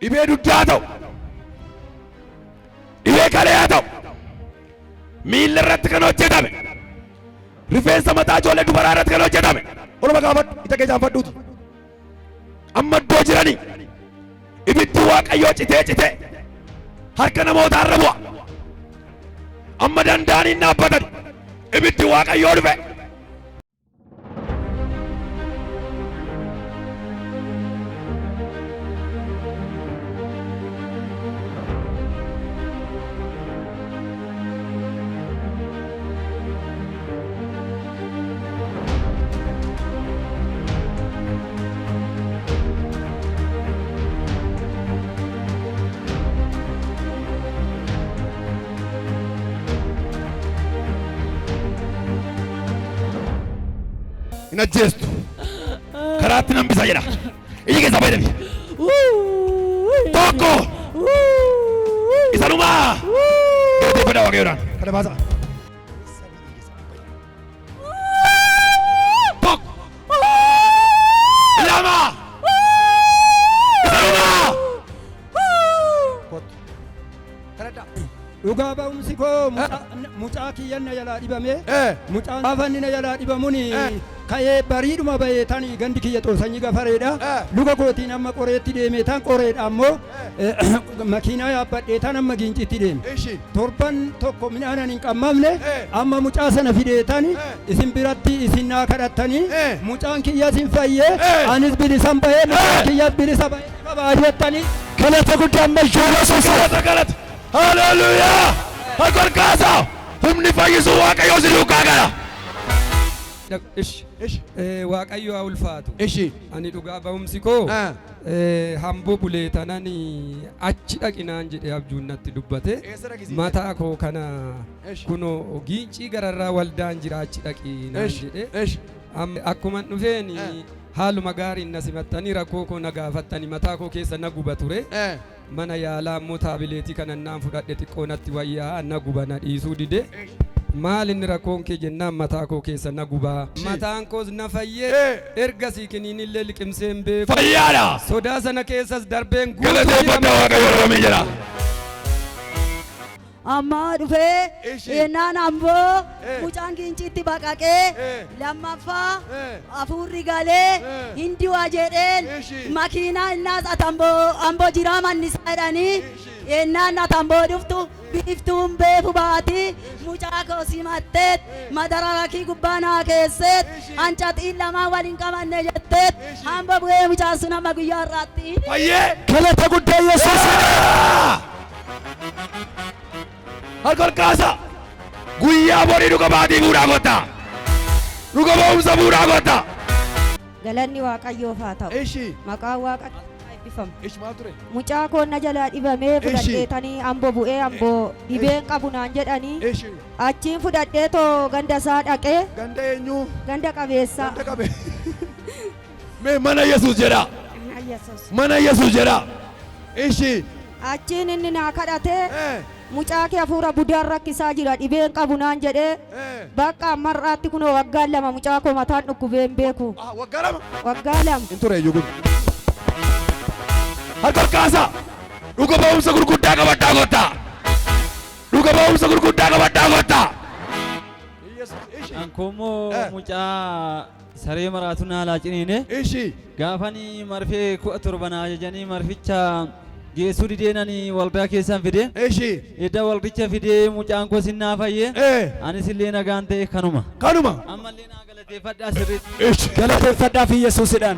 Dhibee dugdaa ta'u, dhibee kalee haa ta'u, miilla irratti kan hojjetame, rifeensa mataa ijoollee dubaraa irratti kan hojjetame, oluma gaafadhu, ija kee jaanfadhuuti. Amma iddoo jiranii ibiddi Waaqayyoo citee citee harka namootaa irra bu'a. Amma danda'anii hin dhaabbatan. Ibiddi Waaqayyoo dhufe. Hin ajjeestu. Karaatti nan bisa jedha. Iji keessaa fayyadami. Tokko. Isa dhumaa. Galateeffadhaa Waaqayyoodhaan. Kana baasaa. Tokko. Lama. Isa dhumaa. Kottu. Kadhadhaa. Dhugaa ba'umsi koo mucaa kiyyan na jalaa dhibame. Mucaan gaafa inni na jalaa dhibamuni ka'ee bariidhuma ba'ee tani gandi kiyya Xoosanyii Gafareedha. Luka kootiin amma Qoreetti deemee tan Qoreedha ammoo makiinaa yaabbadhee tan amma Giincitti deeme. Torban tokko midhaan ani hin qammamne amma mucaa sana fidee tani isin biratti isin naa kadhattanii mucaan kiyyas hin fayyee anis bilisan ba'ee mucaan kiyyas bilisa ba'ee ifa ba'a jettanii. Galata guddaa ammayyuu Yesuusiif. Galata galata. Haleluuyaa! Harka ol kaasaa! Humni fayyisuu Waaqayyoo si duukaa gala. Ishi. Ishi. Waaqayyo haa ulfaatu. Ishi. Ani dhugaa ba'umsi koo Ah. hamboo bulee tanan achi dhaqinaan jedhee abjuun natti dubbate. Eessa dhaqi siin Mataa koo kana Ishi. kunoo Giincii gararraa waldaan jira achi dhaqi naan Ishi. jedhe. Ishi. Amma akkuman dhufeen Eh. haaluma gaariin na simattanii rakkoo koo na gaafattani mataa koo keessa na guba ture. Mana yaalaa immoo taabileetii kana naan fudhadhe xiqqoo natti wayyaa na guba na dhiisuu dide. Maal inni rakkoon kee jennaan mataa koo keessa na gubaa. Mataan koos na fayyee ergasii kiniinillee liqimsee hin beeku. Fayyaadha. Sodaa sana keessas darbeen guutuu Galateeffadhaa Waaqayyo Oromiin jedha. Ammaa dhufee Ishi. yennaan amboo Eh. mucaan Giinciitti baqaqee Eh. lammaffaa Eh. hafuurri galee Eh. hin du'a jedheen Ishi. makiinaa innaas ati amboo amboo jiraa manni isaa jedhanii Ishi. yennaan ati amboo dhuftu biiftuun beefu baati mucaa koo simatteet madararakii gubbaa naa keesseet Ishi. hancaxiin lamaan wal hin qabanne jetteet Ishi. hamba bu'ee mucaan sun amma guyyaa har'aatti. Fayyee. Galata guddaa Yesuusiif. Harka ol kaasaa. Guyyaa borii dhuga baatii bu'uuraa kottaa. Dhuga ba'umsa bu'uuraa kottaa. Galanni Waaqayyoof haa ta'u. Ishi. Maqaan Waaqa keenyaa eebbifamu. Ishi maal ture? Mucaa koo na jalaa dhibamee Ishi. fudhadheetanii Ambo bu'ee Ambo dhibeen qabu naan jedhanii Ishi. achiin fudhadhee too ganda isaa dhaqee Ganda eenyu? ganda qabeessaa. Ganda qabe. Mee mana Yesuus jedhaa. Mana Yesuus. Mana Yesuus jedhaa. Ishi. Achiin inni naa kadhatee Eh. mucaa kee hafuura budaan rakkisaa jira dhibeen qabu naan jedhee Eh. bakka amma har'aatti kunoo waggaan 2 mucaa koo mataan dhukkubee hin beeku. Ah, waggaa 2. Waggaa 2. Hin ture iyyuu kun. Harka ol kaasaa. Dhuga ba'umsa gurguddaa qabadhaa kottaa. Dhuga ba'umsa gurguddaa qabadhaa kottaa. Kan koo immoo Eh. mucaa saree maraatu naa laa ciniine. Ishi. Gaafani marfee 17 naa ajajanii marficha geessuu dideenani waldaa keessan fide. Ishi. Edda waldicha fidee mucaan koo sin naa fayye. Anis illee nagaan ta'e kanuma. Kanuma. Ammallee naa galateeffadhaa sirriitti. Ishi. Galateeffadhaa fi Yesuusidhaan.